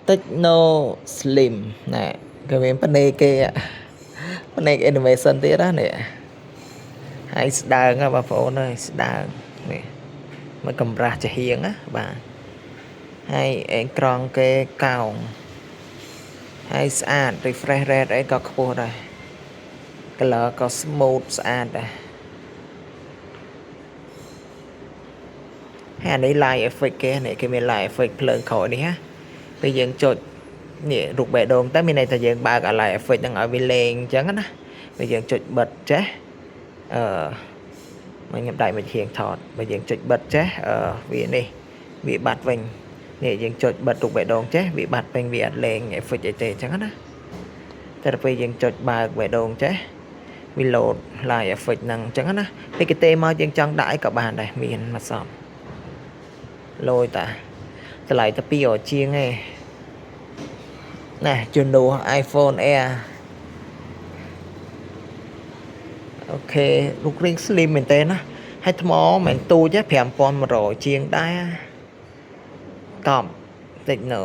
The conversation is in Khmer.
Tecno Slim ណែគេមានភ្នែកគេភ្នែក animation ទៀតណានេះហើយស្ដើងហ៎បងប្អូនអើយស្ដើងនេះមកកម្រាស់ចំហៀងណាបាទហើយអេក្រង់គេកោងហើយស្អាត refresh rate អីក៏ខ្ពស់ដែរ color ក៏ smooth ស្អាតដែរហើយអានេះ light effect គេនេះគេមាន light effect ភ្លើងក្រោយនេះណាពេលយើងចុចនេះរូបបេះដូងតែមានន័យថាយើងបើកអា light effect ហ្នឹងឲ្យវាលេងអញ្ចឹងណាពេលយើងចុចបិទចេះអឺមកខ្ញុំដៃមកឈៀងថតបើយើងចុចបិទចេះអឺវានេះវាបាត់វិញនេះយើងចុចបិទរូបបេះដូងចេះវាបាត់វិញវាអត់លេង effect អីទេអញ្ចឹងណាតែដល់ពេលយើងចុចបើកបេះដូងចេះវា load light effect ហ្នឹងអញ្ចឹងណាពេលគេទេមកយើងចង់ដាក់អីក៏បានដែរមានមកសពលយតាតម្លៃតែ200ជាងឯងណាជំនួស iPhone Air អូខេរូបរាង slim មែនទេណាហើយថ្មមិនទូចទេ5100ជាងដែរកប់ Tecno